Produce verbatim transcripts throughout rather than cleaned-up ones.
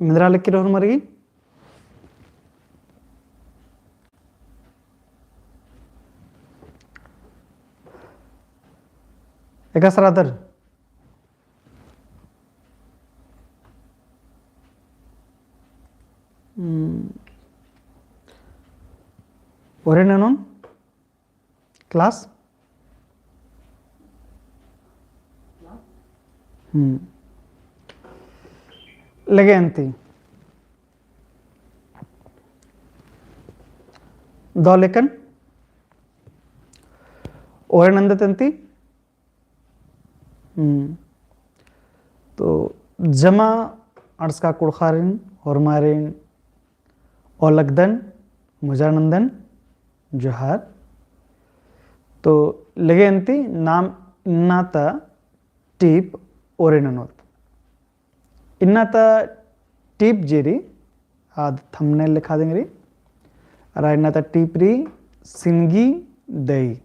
मेंदरा लगी रओ होरमर गे। एकासे रअदर। हम्म। ओरे ननोन class? हम्म। लगे अन्ती। दव लेकन। ओरे नन्दत अन्ती। हम्म। तो जमा अंड़सका कुँड़ुख़ारिन, होरमारिन, ओलगदन, मुजरा नन्दन, जोहार। तो लगे अन्ती नाम इन्ना ता टीप ओरे ननोत। इन्ना ता टीप जे रई, आद thumbnail लेखा दिम रई। अरा इन्ना ता टीप रई सिनगी दई।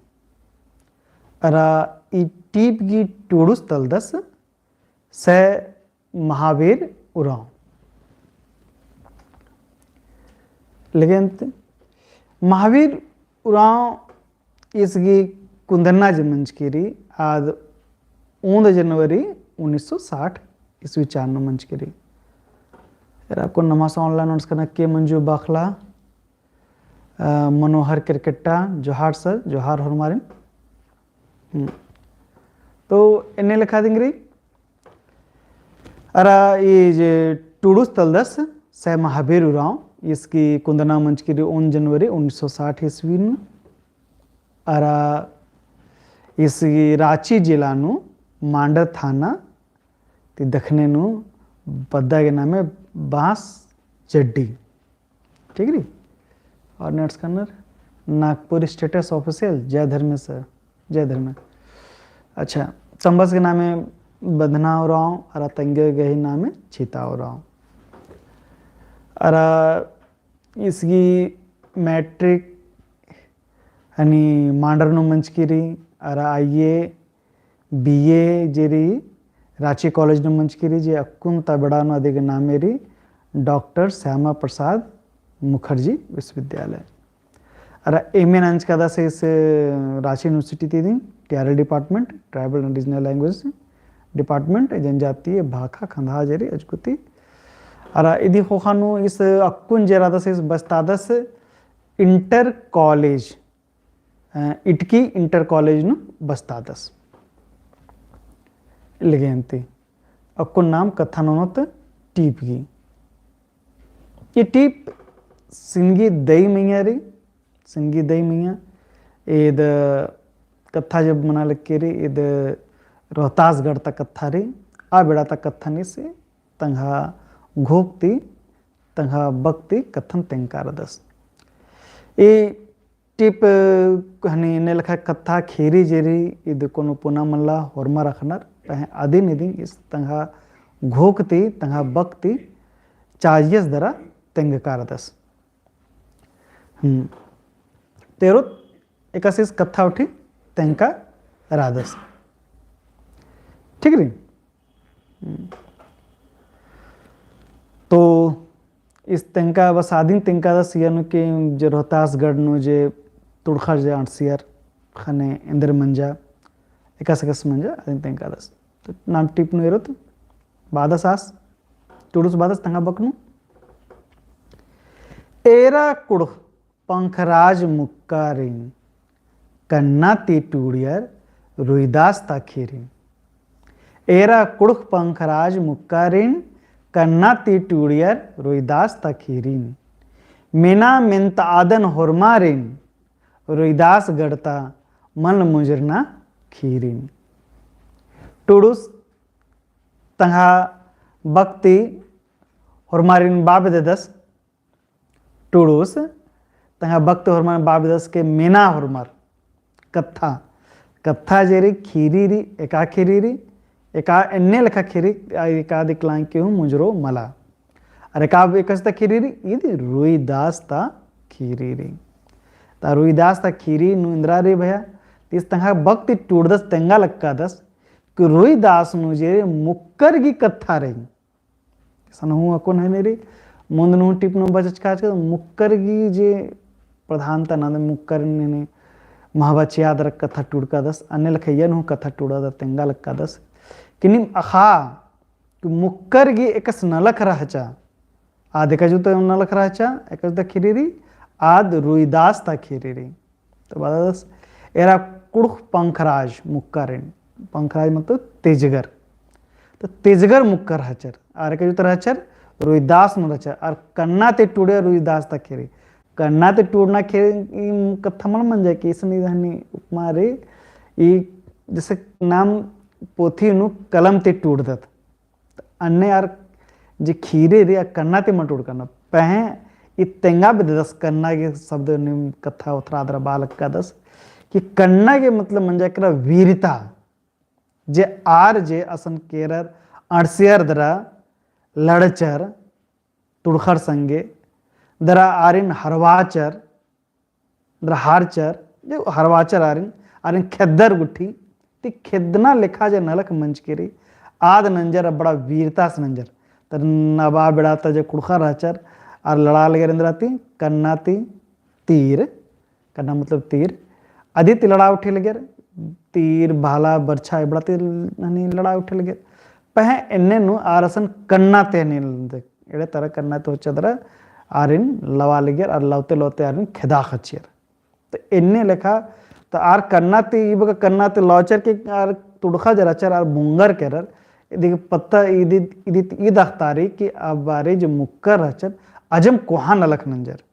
अरा ई टीप गही टूड़ुस तलदस सै महावीर उराँव। लगे अन्ती महावीर उराँव ईस गही कुन्दना जे मंजकी रई, आद ओन्द जनवरी उन्नीस सौ साठ ईस्वी चान नू मंजकी रई। एरा अक्कुन नम्है online अंड़सकन के मंजू बाखला, अ, मनोहर केरकेट्टा, जोहार sir, जोहार होरमारिन। हम्म। तो एन्ने लेखा दिम रई, अरा ई जे टूड़ुस तलदस सै महावीर उराँव, ईस गही कुन्दना मंजकी रई ओन्द जनवरी उन्नीस सौ साठ ईस्वी नू। अरा ईस गही राँची जिला नू मांडर थाना ती दखने नू पद्दा गे नामे बाँस जड्डी। ठीक रई। और next कन्नर नागपुर status official, जय धर्मेस, जय धर्मेस। अच्छा, चम्बस गही नामे बधना उराँव, अरा तंग्यो गही नामे छिता उराँव। अरा ईस गही matric हनी मांडर नू मंजकी रई, अरा आइए बीए जे रई राँची college नू मंजकी रई, जे अक्कुन ता बेड़ा नू अदी गही नामे रई डॉक्टर श्यामा प्रसाद मुखर्जी विश्वविद्यालय। अरा एमए नंजकादस ईस राँची university ती दिम, टीआरएल department, tribal and regional language department, जनजातीय भाखा खंदहा जे रई अजकुती। अरा इदी ख़ोख़ा नू ईस अक्कुन जे रअदस ईस बस्तादस inter college, अ, इटकी inter college नू बस्तादस। लगे अन्ती अक्कुन नाम कत्था ननोत टीप गही। ई टीप सिनगी दई मइय्याँ रई, सिनगी दई मइय्याँ। ईद कत्था जब मना लगी रई, ईद रोहतासगढ़ ता कत्था रई, आ बेड़ा ता कत्थन ईस तंग्है घोख ती, तंग्है बक ती कत्थन तेंगकारदस। ई टीप हनी एन्ने लेखा कत्था ख़ीरी जे रई, ईद कोनो पुना मल्ला, होरमर अख़नर, पहें अदिन इदिन ईस तंग्है घोख ती, तंग्है बक ती चाजियस दरा तेंगकारदस। हम्म। तेरोत एकासे ईस कत्था उठी तेंगकारदस। ठीक रई? हम्म। तो ईस तेंगका बस अदिन तेंगकारदस, यानी कि जे रोहतासगढ़ नू जे तुड़ख़र जे अंड़सियर ख़ने एन्देर मंजा, एकासे एकासे मंजा, अदिन तेंगकारदस। तो नाम टीप नू एरोत बादस आस, टूड़ुस बादस तंग्है बक नू। एरा कुँड़ुख़ पंखराज मुक्कारिन, कन्ना ती टूड़ियर रुइदास ता ख़ीरिन। एरा कुँड़ुख़ पंखराज मुक्कारिन, कन्ना ती टूड़ियर रुइदास ता ख़ीरिन। मेना मेन्तादन होरमारिन, रुइदासगढ़ ता मल मुंजरना ख़ीरिन। टूड़ुस तंग्है बक ती होरमारिन बआ बेद्ददस, टूड़ुस तंग्है बक ती होरमारिन बआ बेद्ददस के मेना होरमर कत्था, कत्था जे रई ख़ीरी रई, एका ख़ीरी रई, एका एन्ने लेखा ख़ीरी, आ एका दिकलांग के हूँ मुंजरो मला। अरा एका एकासे ता ख़ीरी रई, ईद रुइदास ता ख़ीरी रई। ता रुइदास ता ख़ीरी नू एन्दरा रई भैया, ईस तंग्है बक ती टूड़दस तेंगा लक्कादस, कि रुइदास नू जे मुक्कर गही कत्था रई, सन हूँ अक्कुन है नेरी, मुन्द नू टिप नू बचचका आचका, मुक्कर गही जे प्रधानता ना दे, मुक्कर ने, ने महबा चिआ दरा कत्था टूड़कादस, अन्ने लेखा इय्या नू हूँ कत्था टूड़ा दरा तेंगा लक्कादस। कि नीम अख़ा, कि मुक्कर गही एकस नलख रहचा, आद एका जूता नलख रहचा, एका जूता ख़ीरी रई, आद रुइदास ता ख़ीरी रई। तो बअदस एरा कुँड़ुख़ पंखराज मुक्करिन, पंखराज मतलब तेजगर। तो तेजगर मुक्कर रहचर, आर एका जूता रहचर, रुइदास नू रहचर, आर कन्ना ती टूड़े रुइदास ता ख़ीरी। कन्ना ती टूड़ना ख़ीरी, ई कत्था मल मंजा कि इसने हनी उपमा रई, ई जैसे नाम पोथी नू कलम ती टूड़दत। अन्ने आर जे ख़ीरी रई आ कन्ना ती मल टूड़कना। पहें ई तेंगा बेद्ददस कन्ना गे शब्द नीम कत्था ओथरा दरा बआ लक्कादस कि कन्ना गे मतलब मंजा केरा वीरता। जे आर जे असन केरर अंड़सियर दरा लड़चर, तुड़खर संगे दरा आरिन हरवाचर, दरा हारचर, जे हरवाचर आरिन, आरिन खेद्दर गुट्ठी, ती खेद्दना लेखा जे नलख मंजकी रई, आद नंजर अबड़ा वीरतास नंजर। तर नबा बेड़ा ता जे कुँड़ुख़र रहचर, आर लड़ा लगे एन्दरा ती, कन्ना ती तीर, कन्ना मतलब तीर, अदी ती लड़ा उठी लगेर, तीर, भाला, बरछा, एबड़ा ती हनी लड़ा उठी लगेर। पहें एन्ने नू आर असन कन्ना ती हनी एड़े तरा कन्ना ती होचदरा आरिन लवा लगियर, आर लवते लवते आरिन खेदा ख़चियर। तो एन्ने लेखा, तो आर कन्ना ती, ई बग्गे कन्ना ती लौचर के आर तुड़खा जे रहचर, आर मुंगर केरर, इदी पत्ता, इदी, इदी, ई दखतारी कि आ बारी जे मुक्कर रहचर, अजम कोहा नलख नंजर।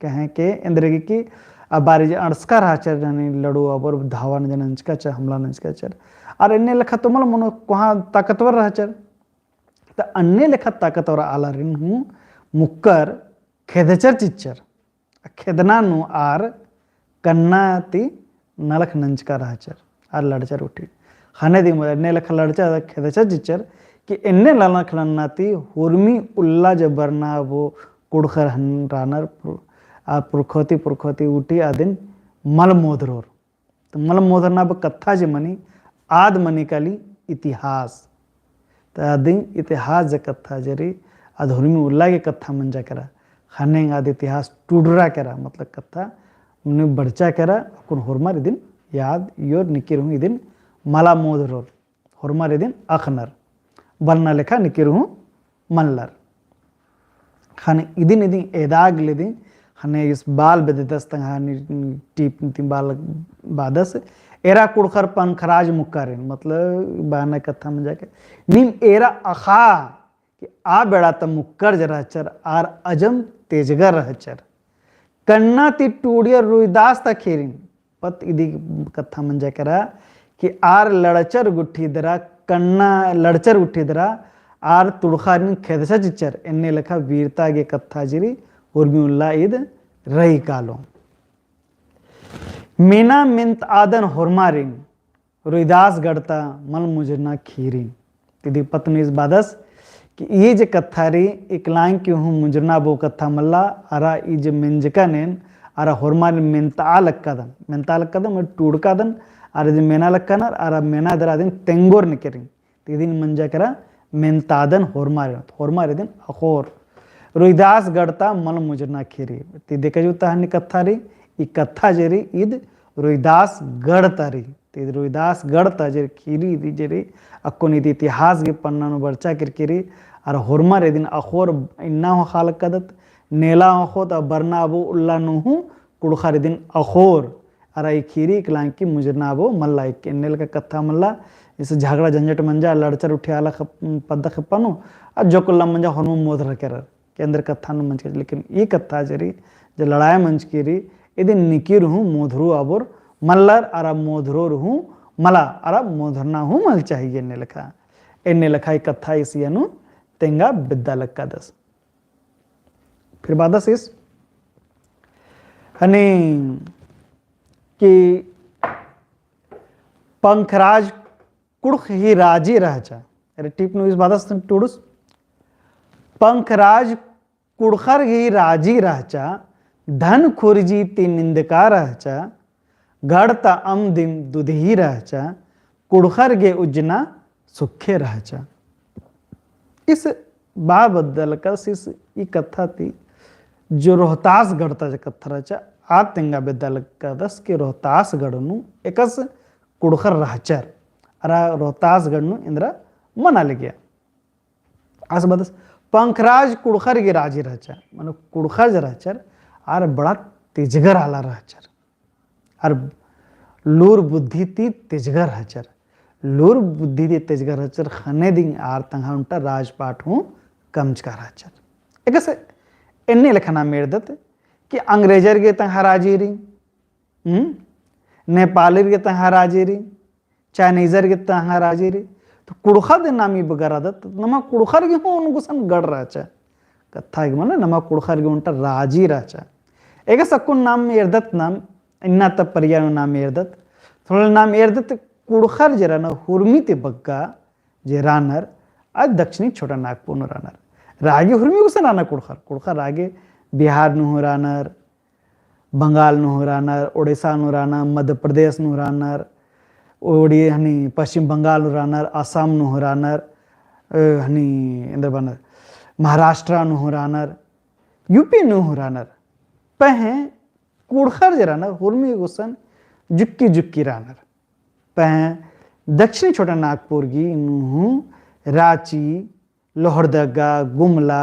कहें के एन्दर गे कि आ बारी जे अंड़सका रहचर, यानी लड़ू अबोर धावा नंजर नंजका चर, हमला नंजका चर। आर एन्ने लेखा तो मल मनो कोहा ताकतवर रहचर। त अन्ने लेखा ताकतवर आलारिन हूँ मुक्कर खेदचर चिच्चर। खेदना नू आर कन्ना ती नलख नंजका रहचर, आर लड़चर उठी। ख़ने दिम अन्ने लेखा लड़चर खेदचर चिच्चर कि एन्ने नलख नन्ना ती हुरमी उल्ला जे बरना अबो कुँड़ुख़र हन रानर पुर-, आ पुरखोती पुरखोती उठी अदिन मल मोधरोर। तो मल मोधरना ब कत्था जे मनी, आद मनी काली इतिहास। तो अदिन इतिहास जे कत्था जे रई, आद हुरमी उल्ला गे कत्था मंजा केरा। ख़ने आद इतिहास टुडरा केरा, मतलब कत्था मने बरचा केरा, अक्कुन होरमर इदिन याद योर निकिर हूँ इदिन मला मोधरोर। होरमर इदिन अख़नर। बरना लेखा निकिर हूँ मल्लर। ख़ने इदिन इदिन एदाग ले इदिन, ख़ने इस बाल बेद्ददस तंग्है नी टीप ती बाल बादस, एरा कुँड़ुख़र पंखराज मुक्कारिन, मतलब बाना कत्था मंजा के, नीम एरा अख़ा कि आ बेड़ा ता मुक्कर जे रहचर, आर अजम तेजगर रहचर। कन्ना ती टूड़ियर रुइदास ता ख़ीरिन, पत इदी कत्था मंजा केरा कि आर लड़चर गुट्ठी दरा, कन्ना लड़चर गुट्ठी दरा, आर तुड़खारिन खेदचा चिच्चर, एन्ने लेखा वीरता गे कत्था जे रई, हुरमी उल्ला ईद रई कालो। मेना मेन्तादन होरमारिन, रुइदास गढ़ ता मल मुजरना ख़ीरिन। तिदी पत्त नू इस बादस कि ई जे कत्था रई इकलांग की हूँ मुजरना बो कत्था मल्ला, अरा ई जे मेंजका नेन, अरा होरमारिन मेन्ता लक्कादन, मेन्ता लक्कादन, मतलब टूड़कादन, अरा जे मेना लक्कानर, अरा मेना दरा अदिन तेंगोर निकिरिन। तिदिन मंजा केरा मेन्तादन होरमारिन, होरमारिन अख़ोर। रुइदास गढ़ ता मल मुजरना ख़ीरी। तिदी का जूता हनी कत्था रई, ई कत्था जे रई, ईद रुइदास गढ़ ता रई। ते रुइदास गढ़ ता जे ख़ीरी इदी जे रई, अक्कुन इदी इतिहास गे पन्ना नू बरचा केरकी रई, अरा होरमर इदिन अख़ोर इन्ना हूँ ख़ा लक्कादत, नेला हूँ अख़ोत, अरा बरना अबो उल्ला नू हूँ कुँड़ुख़र इदिन अख़ोर, अरा ई ख़ीरी इकलांग की मुजरना बो मल्ला, इक एन्ने लेखा कत्था मल्ला, इस झगड़ा झंझट मंजा, लड़चर उठिया आला खप-, पद्दा खेप्पा नू, आ जोक उल्ला मंजा होरमर मोधरर केरर। के एन्देर कत्था नू मंजकी, लेकिन ई कत्था जे रई, जे लड़ाई मंजकी रई, इदिन निकिर हूँ मोधरू अबोर मल्लर, अरा मोधरोर हूँ मला, अरा मोधरना हूँ मल चाहिए एन्ने लेखा। एन्ने लेखा ई कत्था इसिया नू तेंगा बेद्दा लक्कादस। फिर बादस इस, हनी कि पंखराज कुँड़ुख़ ही राजी रहचा। अरे टीप नू इस बादस टूड़ुस। पंखराज कुँड़ुख़र ही राजी रहचा, धन खुरजी ती निंदका रहचा, गढ़ ता अम्म दिम दुधही रहचा, कुँड़ुख़र गे उज्जना सुखे रहचा। इस बआ बेद्दलकस इस ई कत्था ती जो रोहतासगढ़ ता जे कत्था रहचा, आ तेंगा बेद्दलकदस कि रोहतासगढ़ नू एकस कुँड़ुख़र रहचर, अरा रोहतासगढ़ नू एन्दरा मना लगिया। आस बअदस पंखराज कुँड़ुख़र गे राजी रहचा, माने कुँड़ुख़र जे रहचर, आर बड़ा तेजगर आलर रहचर। आर लूर बुद्धि ती तेजगर रहचर। लूर बुद्धि ती तेजगर रहचर, ख़ने दिम आर तंग्है ओन्टा राजपाट हूँ कमचका रहचर। एकसे एन्ने लेखा नाम एरदत कि अंग्रेजर गे तंग्है राजी रई, हम्म? नेपालीर गे तंग्है राजी रई, चाइनीजर गे तंग्है राजी रई। तो कुँड़ुख़र दिम नाम ई बग्गे रअदत, नमा कुँड़ुख़र गे हूँ ओन गुसन गड़ रहचा। कत्था गे माने नमा कुँड़ुख़र गे ओन्टा राजी रहचा। एकस अक्कुन नाम एरदत नाम, इन्ना ता परिया नू नाम एरदत। थोड़ा नाम एरदत कुँड़ुख़र जे रअनर, हुरमी ती बग्गे जे रअनर, आद दक्षिणी छोटानागपुर नू रअनर। आर गे हुरमी गुसन रअनर कुँड़ुख़र। कुँड़ुख़र आर गे बिहार नू हूँ रअनर, बंगाल नू हूँ रअनर, उड़ीसा नू रअनर, मध्य प्रदेश नू रअनर, ओड़ी हनी पश्चिम बंगाल नू रअनर, असम नू हूँ रअनर, अ, हनी एन्दर बअनर, महाराष्ट्र नू हूँ रअनर, यूपी नू हूँ रअनर। पहें कुँड़ुख़र जे रअनर, हुरमी गुसन जुक्की जुक्की रअनर। पहें दक्षिणी छोटानागपुर गे नू हूँ राँची, लोहरदगा, गुमला,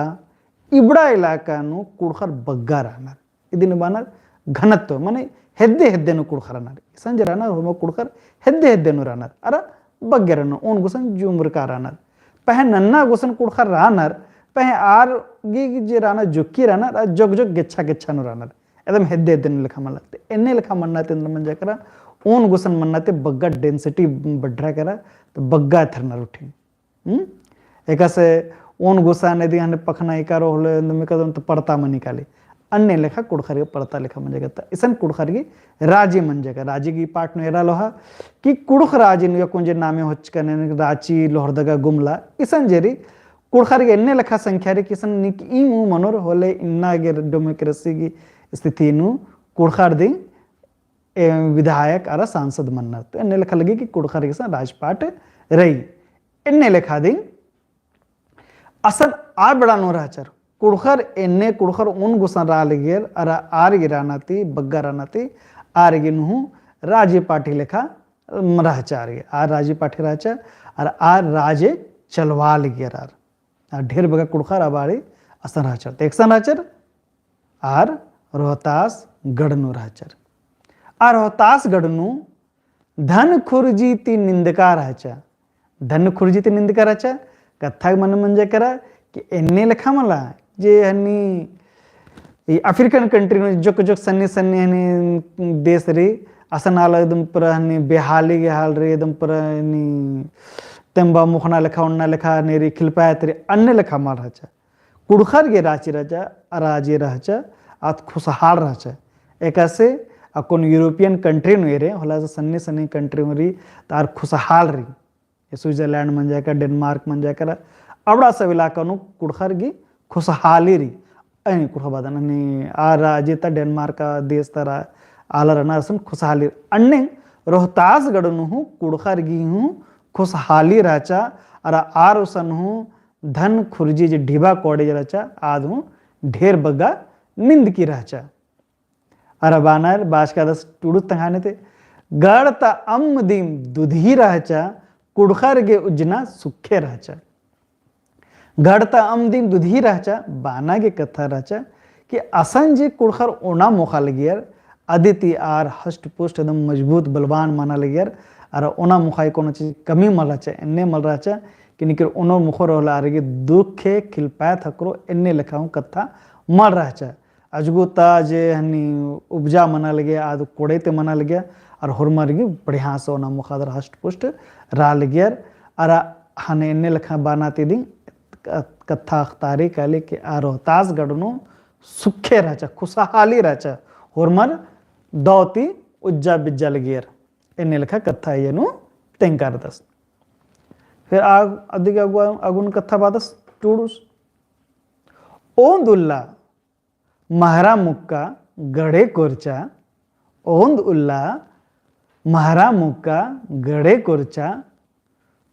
इबड़ा इलाका नू कुँड़ुख़र बग्गे रअनर। इदिन बअनर घनत्व, माने हेद्दे हेद्दे नू कुँड़ुख़र रअनर। इसन जे रअनर, हुरमर कुँड़ुख़र हेद्दे हेद्दे नू रअनर। अरा बग्गे रअनर, ओन गुसन जुमरका रअनर। पहें नन्ना गुसन कुँड़ुख़र रअनर, पहें आर गे जे रअनर, जुक्की रअनर, अरा जोक जोक गेच्छा गेच्छा नू रअनर। एकदम हेद्दे हेद्दे नू लेखा मल्ला। ते एन्ने लेखा मन्ना ती एन्दर मंजा केरा, ओन गुसन मन्ना ती बग्गे density बढ़रा केरा, तो बग्गे एथरनर उठिन। हम्म? एकसे ओन गुसन इदी हने पखना इकारो होले, एन्दर में कदम तो परता मनी काली। अन्ने लेखा कुँड़ुख़र गे परता लेखा मंजा केरा। इसन कुँड़ुख़र गे राजी मंजा केरा। राजी गे part नू एरा लोहा कि कुँड़ुख़ राजी नू अक्कुन जे नामे होचकन राँची, लोहरदगा, गुमला, इसन जे रई कुँड़ुख़र गे एन्ने लेखा संख्या रई कि इसन नीक ईम हूँ मनोर होले इन्ना गे democracy गे स्थिति नू कुँड़ुख़र दिम ए, विधायक अरा सांसद मन्नर। तो एन्ने लेखा लगी कि कुँड़ुख़र गे इसन राजपाट रई। एन्ने लेखा दिम असन आ बेड़ा नू रहचर। कुँड़ुख़र एन्ने कुँड़ुख़र ओन गुसन रआ लगियर, अरा आर गे रअना ती, बग्गे रअना ती, आर गे नू हूँ राजी पार्टी लेखा रहचा आर गे। आर राजी पार्टी रहचा, अरा आर राजे चलवा लगियर आर। आर ढेर बग्गे कुँड़ुख़र आ बारी असन रहचर। तो एकसन रहचर, आर रोहतासगढ़ नू रहचर। आर रोहतासगढ़ नू धन खुर्जी ती निंदका रहचा। धन खुर्जी ती निंदका रहचा, कत्था गे मने मंजा केरा कि एन्ने लेखा मला, जे हनी ई African country नू जोक जोक सन्नी सन्नी हनी देश रई, असन आलर एकदम पूरा हनी बेहाली गे हाल रई, एकदम पूरा हनी तेम्बा मुखना लेखा, ओन्ना लेखा हनी रई, खिलपायत रई, अन्ने लेखा मल रहचा। कुँड़ुख़र गे राजी रहचा, राजी रहचा, आद खुशहाल रहचा। एकसे अक्कुन European country नू एरे, होले सन्नी सन्नी country नू रई, तो आर खुशहाल रई। ये Switzerland मंजा केरा, Denmark मंजा केरा, अबड़ा सब इलाका नू कुँड़ुख़र गे खुशहाली रई। अइनी कुँड़ुख़र बअदन, अइनी आ राजी ता Denmark देश ता रा-, आलर रअनर असन खुशहाली रई। अन्ने रोहतासगढ़ नू हूँ कुँड़ुख़र गे हूँ खुशहाली रहचा, अरा आर गुसन हूँ धन खुर्जी जे ढिबा कौड़ी जे रहचा, आद हूँ ढेर बग्गे निंदकी रहचा। अरा बअनर बाचकादस टुड़ुस तंग्है नू ती, गड़ ता अम्म दिम दुधी रहचा, कुँड़ुख़र गे उज्जना सुक्खे रहचा। गड़ ता अम्म दिम दुधी रहचा, बअना गे कत्था रहचा कि असन जे कुँड़ुख़र ओना मोख़ा लगियर, अदी ती आर हष्ट पुष्ट एकदम मजबूत बलवान मना लगियर, अरा ओना मोख़ा गे कोनो चीज कमी मल रहचा, एन्ने मल रहचा कि निकिर ओना मोख़ोर होले आर गे दुखे खिलपाय थकरो एन्ने लेखा हूँ कत्था मल रहचा। अजगु ता जे हनी उपजा मना लगिया, आद कोड़े ती मना लगिया, अरा होरमर गे बढ़िया से ओना मोख़ा दरा हष्ट पुष्ट रआ लगियर, अरा हने एन्ने लेखा बअना ती दिम क-, कत्था अख़तारई काली कि आ रोहतासगढ़ नू सुक्खे रहचा, खुशहाली रहचा, होरमर दौ ती उज्जा बिज्जा लगियर। एन्ने लेखा कत्था इय्या नू तेंगारदस। फिर आ, अदी गे अगु-, अगुन कत्था बअदस टुड़ुस। ओन्द उल्ला महरा मुक्का गड़े कोरचा, ओन्द उल्ला महरा मुक्का गड़े कोरचा,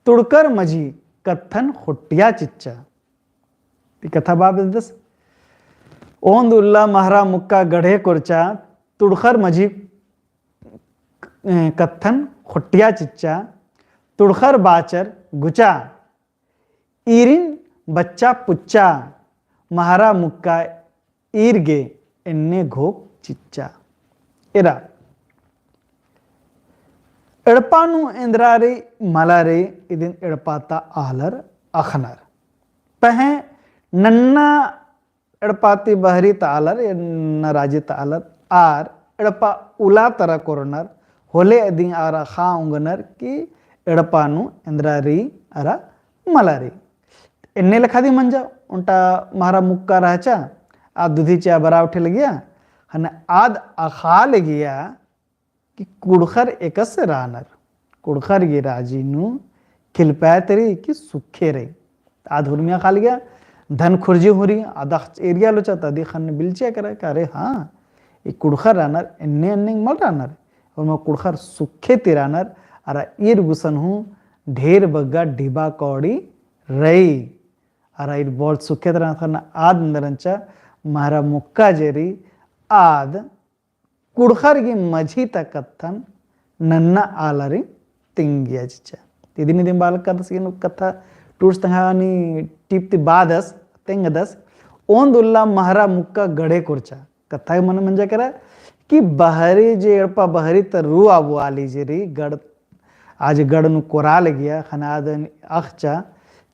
तुड़कर मझी कत्थन ख़ोट्टिया चिच्चा। ती कत्था बआ बेद्दस। ओन्द उल्ला महरा मुक्का गढ़े कोरचा, तुड़खर मझी, ए, कत्थन खोट्टिया चिच्चा, तुड़खर बाचर गुचा, ईरिन बच्चा पुच्चा, महरा मुक्का ईर गे एन्ने घोक चिच्चा। एरा एड़पा नू एन्द्रा रई मला रई, इदिन एड़पा ता आलर अख़नर। पहें नन्ना एड़पा ती बहरी ता आलर, नन्ना राजी ता आलर, आर एड़पा उला तरा कोरनर, होले अदिन आर अख़ा ओंगनर कि एड़पा नू एन्द्रा रई अरा मला रई। एन्ने लेखा दिम मंजा, ओन्टा महरा मुक्का रहचा, आद दुधी चिआ बरआ उठे लगिया, ख़ने आद अख़ा लगिया कि कुँड़ुख़र एकस रअनर, कुँड़ुख़र गे राजी नू खिलपायत रई कि सुखे रई। आद हुरमी अख़ा लगिया, धन खुर्जी हुरी, आद अख़ एरिया लोचा ता अदी ख़ने बिलचिया केरा कि अरे हाँ, ई कुँड़ुख़र रअनर, एन्ने एन्ने मल रअनर, होरमा कुँड़ुख़र सुखे ती रअनर, अरा ईर गुसन हूँ ढेर बग्गे ढिबा कौड़ी रई। अरा ईर बहुत सुखे ती रअनर, ख़ने आद एन्देर रहचा महरा मुक्का जे रई, आद कुँड़ुख़र गे मझी ता कत्थन नन्ना आलारिन तिंगिया चिच्चा। इदिन इदिन बालक कादस गे नू कत्था टूड़स तंग्है नी टीप ती बादस, तेंगदस, ओन्द उल्ला महरा मुक्का गढ़े कोरचा। कत्था गे मल मंजा केरा कि बहरी जे एड़पा बहरी ता रऊ आबू आली जे रई गढ़ आज गढ़ नू कोरा लगिया, ख़ने आद अख़चा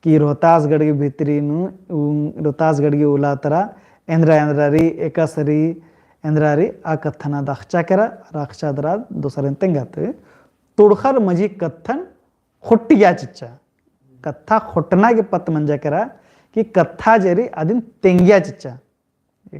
कि रोहतासगढ़ गे भितरी नू, उ, रोहतासगढ़ गे उला तरा एन्द्रा एन्द्रा रई, एकस रई, एन्द्रा रई, आ कत्थन आद अख़चा केरा, अरा अख़चा दरा दोसरन तेंगत। तुड़ख़र मझी कत्थन खोट्टिया चिच्चा। कत्था खोट्टना गे पत्त मंजा केरा कि कत्था जे रई अदिन तेंगिया चिच्चा।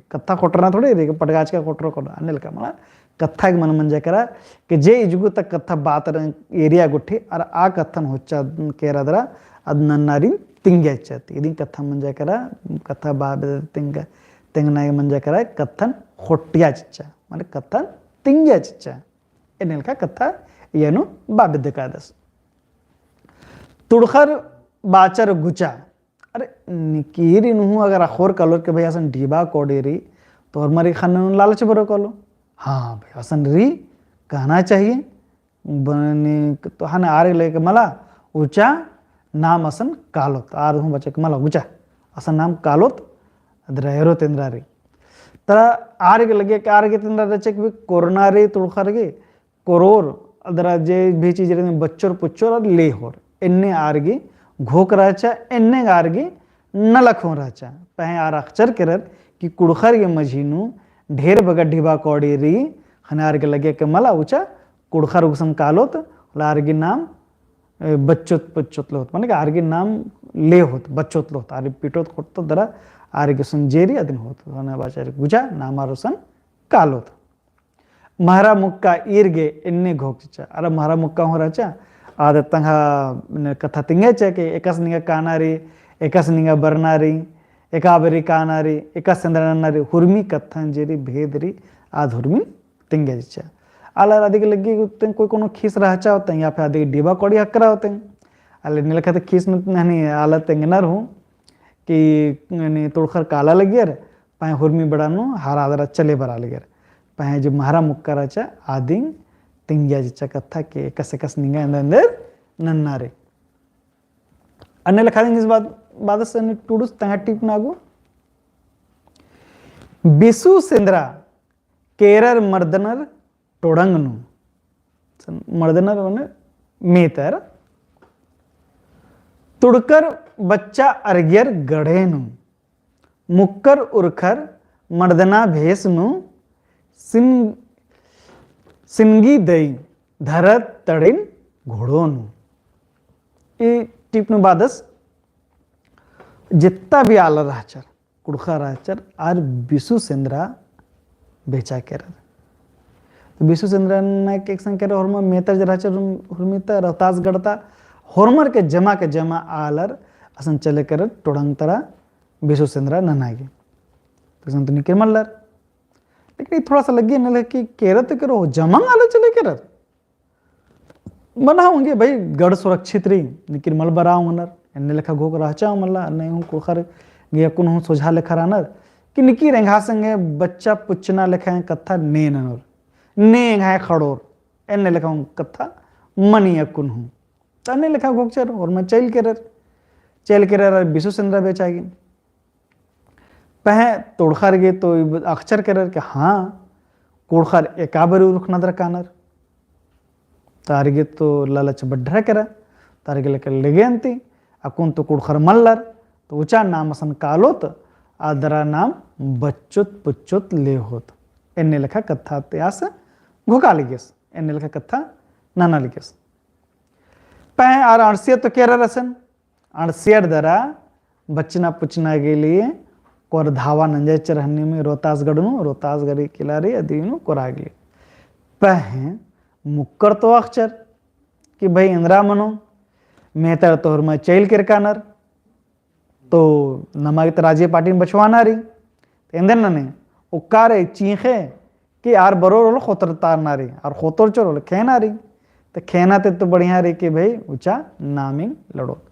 कत्था खोट्टरना थोड़ी रई, पटगाचका खोट्टरो कोना, अन्ने लेखा मला कत्था गे मल मंजा केरा कि जे इजगु तक कत्था बात रई एरिया गुट्ठी, अरा आ कत्थन होच्चा केरा दरा, अद नन्नारिन तिंगिया चिच्चा। इदिन कत्था मंजा केरा, कत्था बआ बेद्दत तेंग-, तेंगना गे मंजा केरा, कत्थन खोट्टिया चिच्चा, माने कत्थन तिंगिया चिच्चा। एन्ने लेखा कत्था इय्या नू बआ बेद्दकादस। तुड़ख़र बाचर गुचा, अरे, निकिरी नू हूँ अगर अख़ोर कालोर के भाई असन ढिबा कौड़ी रई, तो होरमर ख़ने नू लालच बरओ कालो। हाँ भाई, असन रई, कहना चाहिए। बने तो ख़ने आर गे लगे के मला, उचा नाम असन कालोत, आर हूँ बचा के मला, उचा असन नाम कालोत, अदरा एरोत एन्द्रा रई। तरा आर गे लगे के आर गे ता एन्द्रा रहचा कि भाई कोरोना रई तुड़ख़र गे, कोरोर, अदरा जे भी चीज रई बच्चोर पुच्चोर अरा लेहोर। एन्ने आर गे घोख रहचा, एन्ने आर गे नलख हूँ रहचा। पहें आर अख़चर केरर कि कुँड़ुख़र गे मझी नू ढेर बग्गे ढिबा कौड़ी रई, ख़ने आर गे लगे के मला उचा कुँड़ुख़र गुसन कालोत, होले आर गे नाम, ए, बच्चोत पुच्चोत ले होत, माने कि आर गे नाम ले होत, बच्चोत ले होत, आर गे पिटोत खोट्टोत दरा, आर गे गुसन जे रई अदिन होत, ख़ने बाचर गुचा नाम आर गुसन कालोत। महरा मुक्का ईर गे एन्ने घोख चिच्चा। अरा महरा मुक्का हूँ रहचा, आद तंग्है कत्था तिंगिया चिच्चा कि एकस निंगा काना रई, एकस निंगा बरना रई, एका बारी काना रई, एकस एन्द्रा नन्ना रई, हुरमी कत्थन जे रई, भेद रई, आद हुरमी तिंगिया चिच्चा। आलर अदी गे लगे तेंग कोई कोनो खीस रहचा होतें, या फिर अदी गे ढिबा कौड़ी हकरा होतें। आलर एन्ने लेखा ता खीस नू हनी आलर तेंगनर हूँ कि हनी तुड़ख़र काला लगियर, पहें हुरमी बेड़ा नू हरा दरा चले बरआ लगियर। पहें जे महरा मुक्का रहचा, आदिन तिंगिया चिच्चा कत्था कि एकस एकस निंगा एन्देर एन्देर नन्ना रई। अन्ने लेखा दिंगिस बाद, बादस अन्ने टूड़ुस तंग्है टीप नू आगो। बिसु सेन्द्रा केरर मर्दनर टोड़ंग नू। मर्दनर मने मेतर। तुड़कर बच्चा अरगियर गढ़े नू। मुक्कर उरखर मर्दना भेस नू सिन-, सिनगी दई धरत तड़िन घोड़ो नू। ई टीप नू बादस जित्ता भी आलर रहचर, कुँड़ुख़र रहचर, आर बिसु सेन्द्रा बेचा केरर। तो बिसु सेन्द्रा नना के एकसन केरर होरमा मेतर जे रहचर हुरमी ता, रोहतासगढ़ ता, होरमर के जमा के जमा आलर असन चले केरर टोड़ंग तरा बिसु सेन्द्रा नना गे। तो एकसन तो निकिर मल्लर। लेकिन ई थोड़ा सा लग्गी नलख कि केरर तो केरो, जमा आलर चले केरर। मना ओंगे भाई, गढ़ सुरक्षित रई, लेकिन मल बरआ ओंगनर, एन्ने लेखा घोख रहचा मला, अन्ने हूँ कुँड़ुख़र गे अक्कुन हूँ सोझा लेखा रअनर, कि निकिर एंग्है संगे बच्चा पुचना लेखा कत्था ने ननोर, ने एंग्है खड़ोर, एन्ने लेखा हूँ कत्था मनी अक्कुन हूँ। तो एन्ने लेखा घोकचर, होरमा चइल केरर, चइल केरर, बिसुस एन्दरा बेचा गे। पहें तुड़खर गे तो अख़चर केरर कि हाँ, कुँड़ुख़र एका बारी उरुख़ना दरा कानर। तो आर गे तो लालच बढ़रा केरा, तो आर गे लेके लेगे अन्ती, अक्कुन तो कुँड़ुख़र मल्लर, तो उचा नाम असन कालोत, आदरा नाम बच्चोत पुच्चोत ले होत। एन्ने लेखा कत्था ती आस घोका लगियस, एन्ने लेखा कत्था नना लगियस। पहें आर अंड़सियर तो केरर असन, अंड़सियर दरा बच्चना पुचना गे लिए कोर धावा नंजर हन्नी में रोहतासगढ़ नू, रोहतासगढ़ किला रई अदी नू कोरा गे लिए। पहें मुक्कर तो अख़चर कि भई एन्दरा मनो, मेतर तो होरमा चइल केरकानर, तो नमा गे तो राजी पार्टी में बछवाना रई। तो एन्देर नने, उक्का रे चींख़े कि आर बरोर होले खोतर तारना रई, आर खोतर चोर होले खेना रई। तो खेना ते तो बढ़िया रई कि भई उचा नामिंग लड़ोत।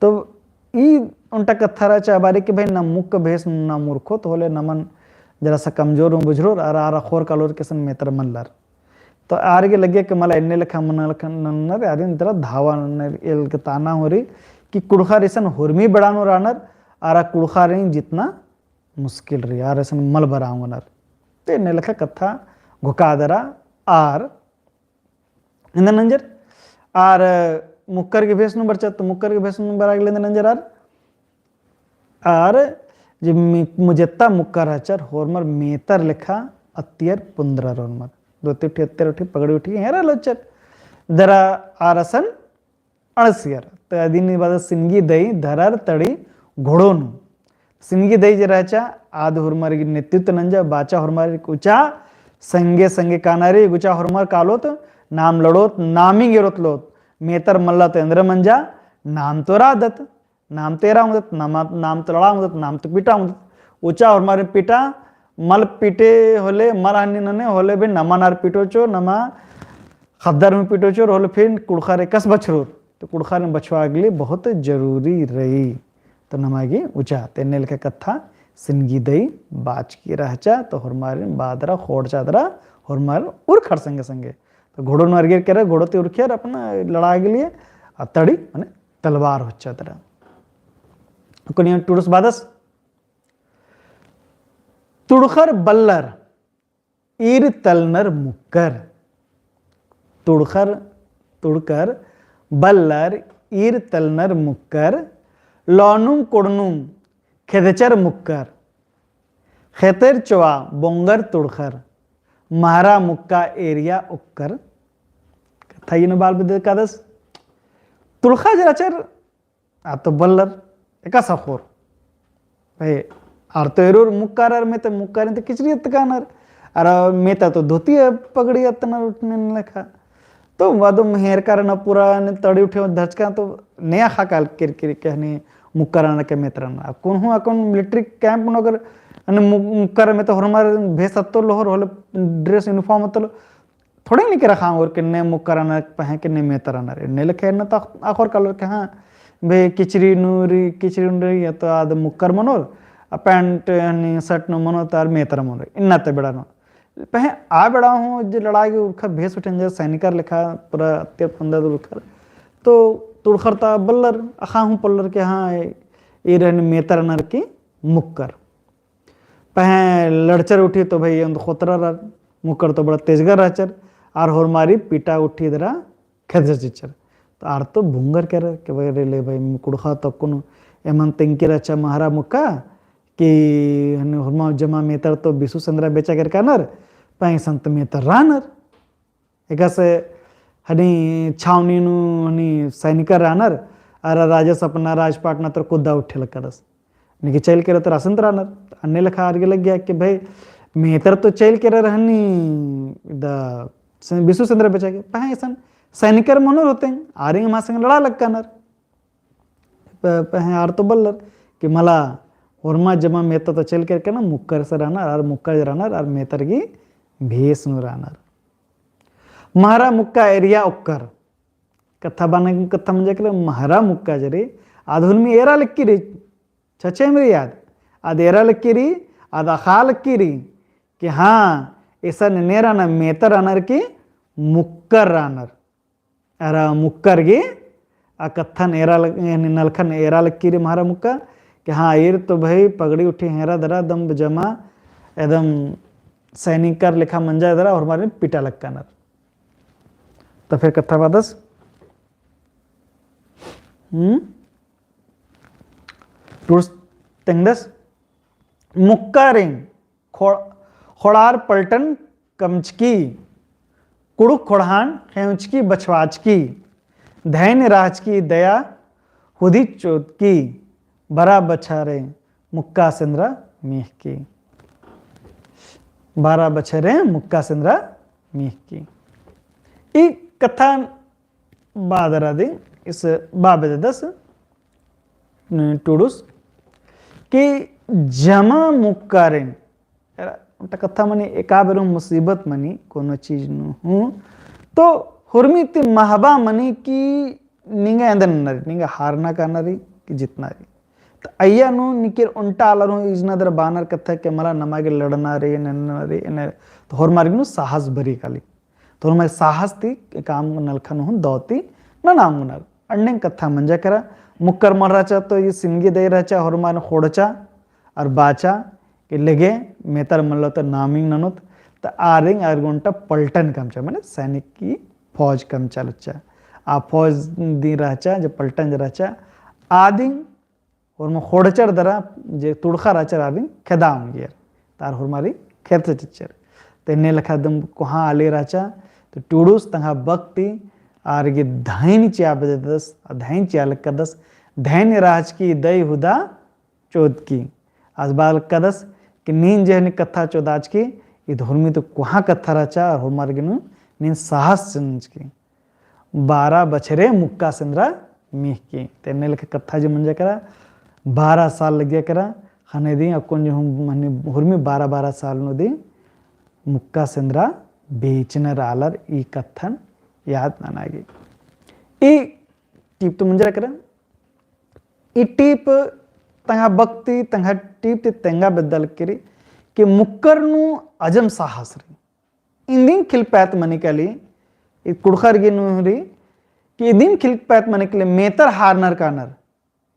तो ई ओन्टा कत्था रहचा बारी कि भई ना मुक्क भेस ना मुरखोत होले नमन जरा सा कमजोर हूँ बुझरोर, आर, आर अख़ोर कालोर कि असन मेतर मल्लर। तो आर गे लग्गिया कि मला एन्ने लेखा मना लेखा नन्नर, आदिन तरा धावा नन्नर, एल गे ताना होरी कि कुँड़ुख़र इसन होरमी बड़ा नू रानर, आर कुँड़ुख़र रई जितना मुश्किल रई, आर इसन मल बरा ओंगनर। तो एन्ने लेखा कत्था घोका दरा आर एन्देर नंजर, आर मुक्कर गे भेस नू बरचर, तो मुक्कर गे भेस नू बरा गे एन्देर नंजर आर, आर जे मि-, मुजेत्ता मुक्कर रहचर, होरमर मेतर लेखा अत्तियर पुन्दरर होरमर। धोती उठी, अत्तियर उठी, पगड़ी उठी, हेरा लोचर। दरा आर असन अंड़सियर। तो अदिन बाद सिनगी दई धरर तड़ी घोड़ो नू। सिनगी दई जे रहचा, आद होरमर गे नेतृत्व नंजा, बाचा होरमर उचा संगे संगे काना रई, गुचा होरमर कालोत, नाम लड़ोत, नामिंग एरोत लोत, मेतर मल्ला तो एन्दरा मंजा, नाम तो रअदत, नाम तो एरा ओंगदत, नाम, नाम तो लड़ा ओंगदत, नाम तो पीटा ओंगदत। उचा होरमारिन पीटा, मल पीटे होले, मल हन्नी नने होले भी नमा नार पीटो चो, नमा ख़द्दर में पीटो चो, होले फिर कुँड़ुख़र एकस बछरोर। तो कुँड़ुख़र में बछवा गे लिए बहुत जरूरी रई। तो नमा गे उचा, तो एन्ने लेखा कत्था सिनगी दई बाचकी रहचा, तो होरमारिन बादरा, ख़ोंड़चा दरा, होरमार उरखर संगे संगे। तो घोड़ो नू अरगेर केरा, घोड़ो ती उरखियर अपना लड़ा गे लिए, आ तड़ी, माने तलवार होच्चा दरा। अक्कुन टुड़ुस बादस, तुड़खर बल्लर ईर तलनर मुक्कर। तुड़खर, तुड़कर बल्लर ईर तलनर मुक्कर, लौनुम कोड़नुम खेदचर मुक्कर। खेतर चोआ बोंगर तुड़खर, महरा मुक्का एरिया उक्कर। कत्था इय्या नू बाल बेद्ददत कादस। तुड़खा जे रहचर, आ तो बल्लर, एकासे अख़ोर। भाई, आर तो एरोर मुक्कर, आर मेतर, मुक्कर तो किचरी अत्तकानर। आर मेतर तो धोती पगड़ी अत्तनर उठने लेखा। तो वादो हेरका रअनर पूरा ने तड़ी उठे धरचका तो ने अख़ा काल किरकिर के हनी मुक्कर रअनर के मेतर रअनर। अक्कुन हूँ अक्कुन military camp नू अगर हनी मु-, मुक्कर में तो होरमर भेस अत्तो लोहर होले dress uniform अत्तो लो, थोड़े निकर अख़ा ओंगोर के ने मुक्कर रअनर पहें के ने मेतर रअनर। ने लेखे न तो अख़ोर कालोर के हाँ, बे किचरी नू रई, किचरी नू रई या तो आद मुक्कर मनोर, आ pant हनी shirt नू मनोर तो आर मेतर मनोर। इन्ना ते बेड़ा नू। पहें आ बेड़ा हूँ जे लड़ाई के उरखर भेस उठेन जे सैनिकर लेखा पूरा अत्तेर फंदा उरखर। तो तुड़खर ता बल्लर, अख़ा हूँ पल्लर के हाँ, ए, ईर हनी मेतर रअनर की मुक्कर। पहें लड़चर उठी तो भाई ओन्द खोतरर, मुक्कर तो बड़ा तेजगर रहचर, आर होरमारिन पीटा उठी दरा खेदचर चिच्चर। तो आर तो भुंगर केरर के भाई रे ले भाई कुड़खा तो अक्कुन एमन तेंगकी रहचा महरा मुक्का, कि हनी होरमा जमा मेतर तो बिसु सेंदरा बेचा केरकानर, पहें संत मेतर रअनर। एकासे हनी छावनी नू हनी सैनिकर रअनर, अरा राजस अपना राजपाट नू तर कुद्दा उठे लगदस। निकी चइल केरर तर असन तर रअनर। अन्ने लेखा आर गे लग्गिया कि भाई मेतर तो चइल केरर हनी द-, से-, बिसु सेंदरा बेचा गे। पहें इसन सैनिकर मनोर होते, आरिन हमा संग लड़ा लगकानर। प-, पहें आर तो बल्लर कि मला होरमा जमा मेतर तो चइल केरकानर, मुक्कर से रअनर, आर मुक्कर जे रअनर, आर मेतर गही भेस नू रअनर। महरा मुक्का एरिया उक्कर। कत्था बअना गे कत्था मंजा केरा, महरा मुक्का जे रई, आद होरमी एरा लगी रई, छछेम रई आद। आद एरा लक्की रई, आद अख़ा लक्की रई कि हाँ, एसन नेरा ना मेतर रअनर कि मुक्कर रअनर। अरा मुक्कर गे आ कत्थन एरा लग-, यानी नलखन एरा लक्की रई म्हारा मुक्का कि हाँ, ईर तो भई पगड़ी उठी हेरा दरा दम जमा एकदम सैनिकर लेखा मंजा दरा और मारे पिटा लक्कानर। तो फिर कत्था बादस, हम्म? टूड़ुस तेंगदस, मुक्कारिन खोड़-, खोड़ार पलटन कमचकी, कुँड़ुख़ खोड़हान खेंवचकी बछवाचकी, धैन रहचकी दया हुदी चोदकी, बरा बछरे मुक्का सेंदरा मीख़की। बरा बछरे मुक्का सेंदरा मीख़की। ई कत्था बादरा दी इस बाबे दस टूड़ुस कि जमा मुक्कारिन, एरा, ओन्टा कत्था मनी एका बेरू मुसीबत मनी कोनो चीज नू हूँ, तो हुरमी ती महबा मनी कि निंगा एन्देर नना रई, निंगा हारना काना रई कि जितना रई। तो अइय्या नू निकिर ओन्टा आलर हूँ इजना दरा बानर कत्था कि मला नमा गे लड़ना रई, नन्ना रई, एन्ने, तो होरमार गे नू साहस बरी काली। तो होरमार साहस ती काम नलखन हूँ दौ ती नना ओंगनर। अन्ने कत्था मंजा केरा, मुक्कर मल रहचा तो ई सिनगी दई रहचा, होरमार खोड़चा और बाचा कि लेगे मेतर मल्लो तो नामिंग ननोत, तो आरिंग आर गे ओन्टा पलटन कमचा, माने सैनिक की फौज कमचा लच्चा। आ फौज दी रहचा, जे पलटन जे रहचा, आदिंग होरमा खोड़चर दरा जे तुड़खा रहचर आदिन खेदा ओंगियर। तार होरमारी खेदचा चिच्चर। तो एन्ने लेखा दम कोहाँ आली रहचा, तो टूड़ुस तंग्है बक ती आर गे धैन चिआ बेद्ददस, आ धैन चिआ लक्कदस, धैन रहचकी दई हुदा चोदकी। आस बआ लक्कदस कि नीन जे हनी कत्था चोदाचकी, ईद होरमी ती कोहाँ कत्था रहचा, और होरमार गे नू नीन साहस चिअचकी। बारा बछरे मुक्का सेंदरा मीख़की। तो एन्ने लेखा कत्था जे मंजा केरा, बारा साल लग्गिया केरा, ख़ने दी अक्कुन जे हूँ मनी हुरमी बारा बारा साल नू दी मुक्का सेंदरा बेचनर आलर ई कत्थन याद नना गे। ई टीप तो मंजा केरा, ई टीप तंग्है बक ती, तंग्है टीप ती तेंगा बेद्दा लक्की रई कि मुक्कर नू अजम साहस रई। इन्दिम खिलपैत मनी काली, ई कुँड़ुख़र गे नू रई, कि इन्दिम खिलपैत मनी काली, मेतर हारनर कानर,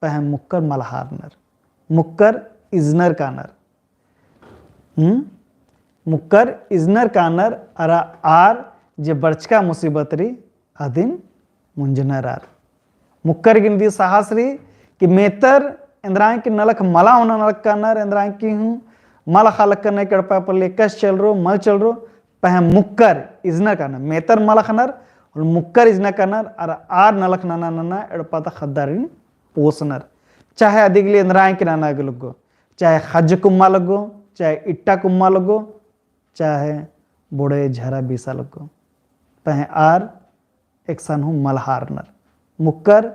पहें मुक्कर मल हारनर, मुक्कर इजनर कानर। हम्म? मुक्कर इजनर कानर, अरा आर जे बरचका मुसीबत रई, अदिन मुंजनर आर। मुक्कर गे इन्दी साहस रई कि मेतर एन्दरा की नलख मला ओना नलख कानर, एन्दरा की हूँ मला ख़ा लक्कनर कि एड़पा पल्ली कस चलरो, मल चलरो, पहें मुक्कर इजनर कानर, मेतर मल ख़नर, और मुक्कर इजनर कानर, अरा आर नलख नना नना एड़पा ता ख़द्दारिन पोसनर। चाहे अदिगली एन्दरा की नना गे लग्गो, चाहे ख़ज्ज कुम्मा लग्गो, चाहे इट्टा कुम्मा लग्गो, चाहे बोड़े झरा बीसा लग्गो। पहें आर एकसन हूँ मल हारनर। मुक्कर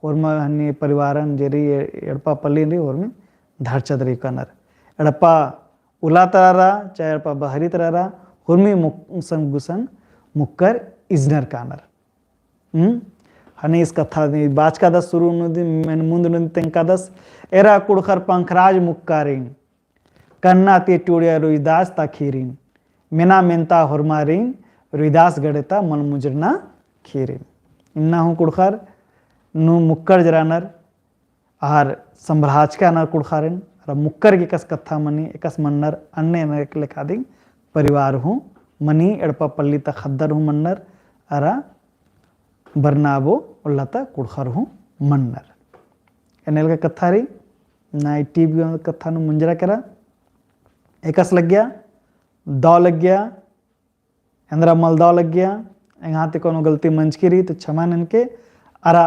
होरमा हनी परिवारन जे रई एड़पा पल्लिन रई होरमी धरचत रई कानर। एड़पा उल्ला तरा रआ, चाहे एड़पा बहरी तरा रआ, होरमी मुक-, संग गुसन मुक्कर इजनर कानर। हम्म? हनी इस कत्था दी बाचकादस सुरु नू दी, मेन मुन्द नू दी तेंगकादस, एरा कुँड़ुख़र पंखराज मुक्कारिन, कन्ना ती टूड़िया रुइदास ता खीरिन, मेना मेन्ता होरमारिन, रुइदास गड़े ता मल मुंजरना खीरिन। इन्ना हूँ कुँड़ुख़र नू मुक्कर जे रअनर, आर संभलाचका रअनर कुँड़ुख़ारिन, अरा मुक्कर गे एकासे कत्था मनी, एकासे मन्नर, अन्ने अन्ने लेखा दिम परिवार हूँ मनी, एड़पा पल्ली ता ख़द्दर हूँ मन्नर, अरा बरना आबो उल्ला ता कुँड़ुख़र हूँ मन्नर। एन्ने लेखा कत्था रई, ना ई टीप गे कत्था नू मुंजरा केरा, एकासे लग्गिया, दौ लग्गिया, एन्दरा मल दौ लग्गिया, एंग्है ती कोनो गलती मंजकी रई तो क्षमा ननके, अरा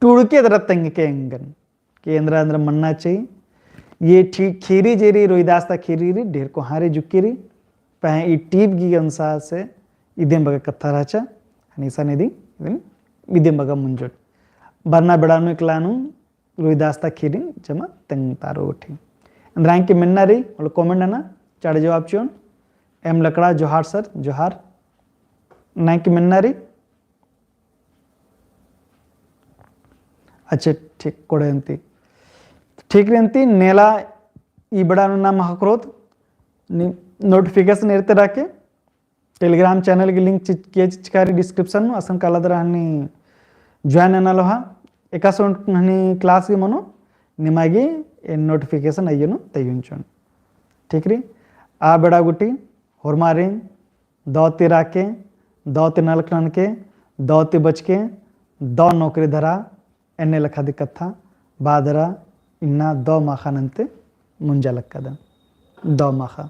टूड़के दरा तेंगके एंगन कि एन्दरा एन्दरा मन्ना चाही। ई ठी-, खीरी जे रई, रुइदास ता खीरी रई, ढेर कोहाँ रई जुक्की रई, पहें ई टीप गी अनुसार से इदिम बग्गे कत्था रहचा, हनी इसन इदिम, इदिम, इदिम बग्गे मुंजोन। बरना बेड़ा नू एकला नू रुइदास ता खीरिन जमा तेंगतारो गुट्ठी। एन्दरा की मेन्ना रई, होले comment नना, चाड़े जवाब चिओन। एम लकड़ा, जोहार सर, जोहार। एन्दरा की मेन्ना रई। अच्छा, ठीक, कोड़े अन्ती। ठीक रई, अन्ती नेला ई बेड़ा नू नाम ख़क्खरोत, नि-, notification एरते रअके, Telegram channel गही link चिच-, के चिचकारी description नू, असन काला दरा हनी join नना लोहा, एकासे हनी class गही मनो, निमा गे ए notification अइयो नू तइयो चिओन। ठीक रई, आ बेड़ा गूटी, होरमारिन, दौ ती रअके, दौ ती नलख ननके, दौ ती बचके, दौ नौकरी धरा, एन्ने लेखा दिक्कत था, बअदरा इन्ना दौ माख़ा नन्ते मुंजा लक्कादन। दौ माख़ा।